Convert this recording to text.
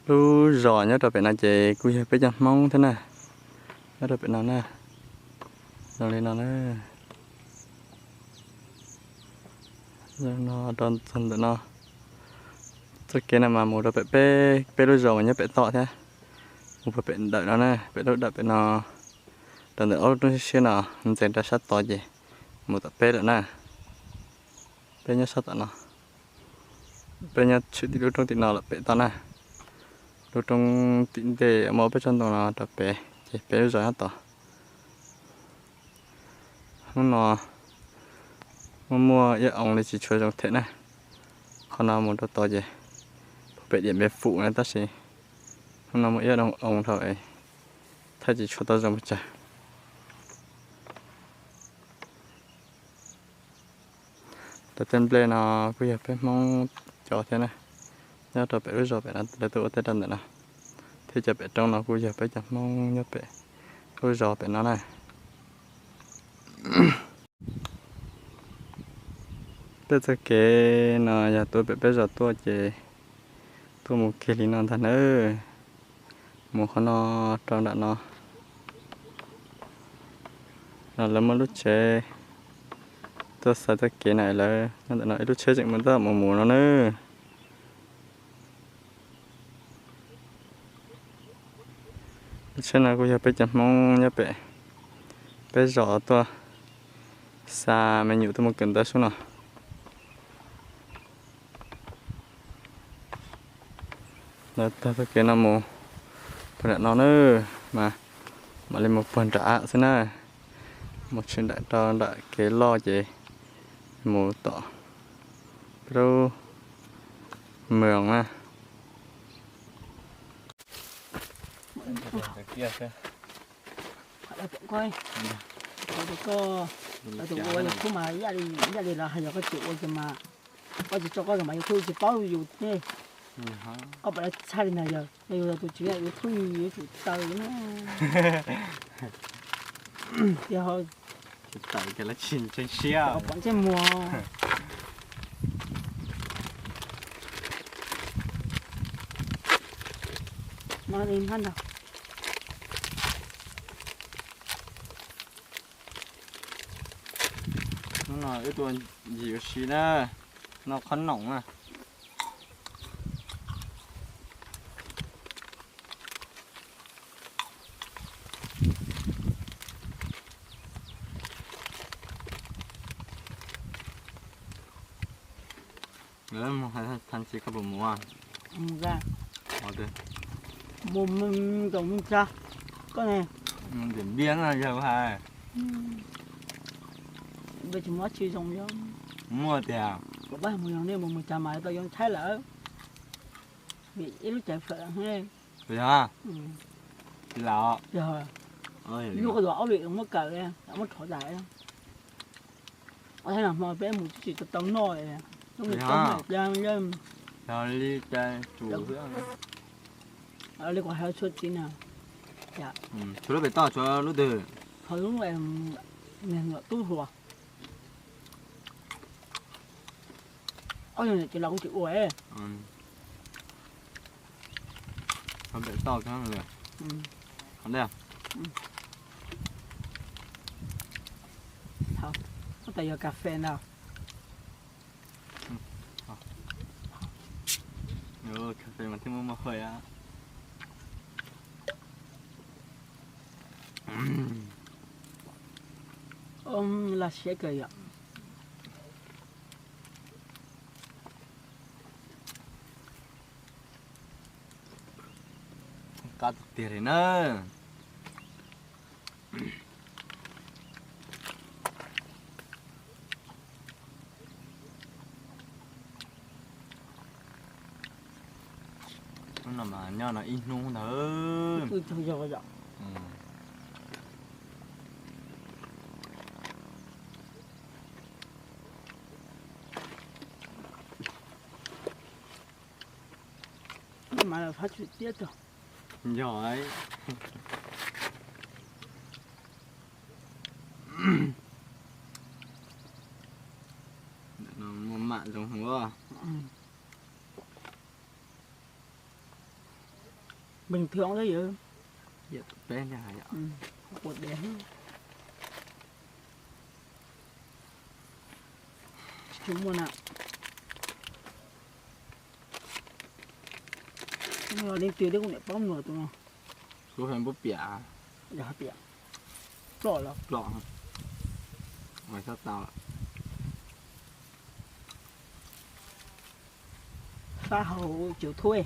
Lub zos nyob rau pem no ces kuj yog peb cov Hmoob thiab na, nyob rau pem no na, zoo li no na. Zoo no rau txog ntawm no, txoj kev no mas mus rau pem peb, peb lub zos mas nyob pem toj thiab, mus pem ntawm no na, pem lub dawm pem no, rau ntawm ob lub roob siab siab no ntxeev rau sab tod ces mus tom peb lawm na. Peb nyob sab tom no, peb nyob tshwm tim lub roob tim no lawm pem toj na. Lub roob tim ntej muaj peb tsob ntoo no rau pem ces peb lub zos nyob tod. Hnub no muaj muaj iab oo li tsis tshua zoo them na. Qhov no mus rau tod ces puag pem Diam Npiam Fum na tab sis hnub no muaj iab oo dhau, thaij tsis tshua tau zoo pes tsawg. Cov tej nplej no kuj yog peb Hmoob cov thiab na, nyob rau pem lub zos pem no lawv tuaj ua teb rau ntawm no, thiab cov pem roob no kuj yog peb cov Hmoob nyob pem lub zos pem no na. Tej txoj kev no yog tuaj pem peb zos tuaj ces tuaj mus kiag li no ntag nawb. Mus qhov no rau nram no. No lawv muaj lub tsheb tuaj xa txoj kev na, lawv nyob ntawm no ib lub tsheb tseem mus tab tom mus mus no nawb. Lub tsheb no kuj yog peb cov Hmoob nyob pem peb zos tuaj xa me nyuam tuaj mus kawm ntawv xwb no. Lawv taug txoj kev no mus puag nram no na, mas mam li mus puag nram av xwb na. Mus tshwm nram rau nram kev loj ces mus tom peb lub moos na. Tus ua YouTube mas ib yam li los hais yog koj tsis ua ces mas koj tsis tso koj los mas YouTube tsis paub yus thiab. Koj pom lawv txhaj li ntawd yog yus yog tus tsis ua YouTube yuav tsum taw na. Tias ho tawm ces lawv tsis ntseeg siab, pom ntsej muag. No li ntag. Hnub no wb tuaj ncig ua si na, noj qhob noom na. Mus hais than tsis koj puas mus? Mus a, mus zaum mus tsa. Koj ne? Mus ntiam npiab no yog hais. Npe tsis muaj dab tsi zoo li. Muaj tiag. Kuv pab mus zoo li mus mus tsa mas tau yoo tshaib lawm. Vim ib lub caiv fawm heev. Yog, yog, yog, yog koj luag ob vim muab kawm, muab rhov dais. Ob thaib no hmo peb mus tsis tau tau noj. Yog li cas, li kuv hais tshuav txiv na, tshuav lub pem toj tshuav lub twg? Tshuav lub niag tub hluas. Ob tug niam txiv los kuj tsis ua. Pem toj, tas yog cà phê ntag. Cà phê mas thiaj muaj mos hawj á. Laj siab kawg yom. Qab tiag tiag li na. Hnub no mas nyob no ib hnub ntag. Mas phab tswm tiab tog. Yog, muaj mam zoo heev os. Bình thường thôi yom. Peb ntag yom. Quav dev. Tsis muaj na. Leej twg thiab kuv niam paub mluas tus no. Kuv hais npub piam. Yog hais piam. Ploj los? Ploj. Mas sab tau lawm. Fab hauv cov thuj.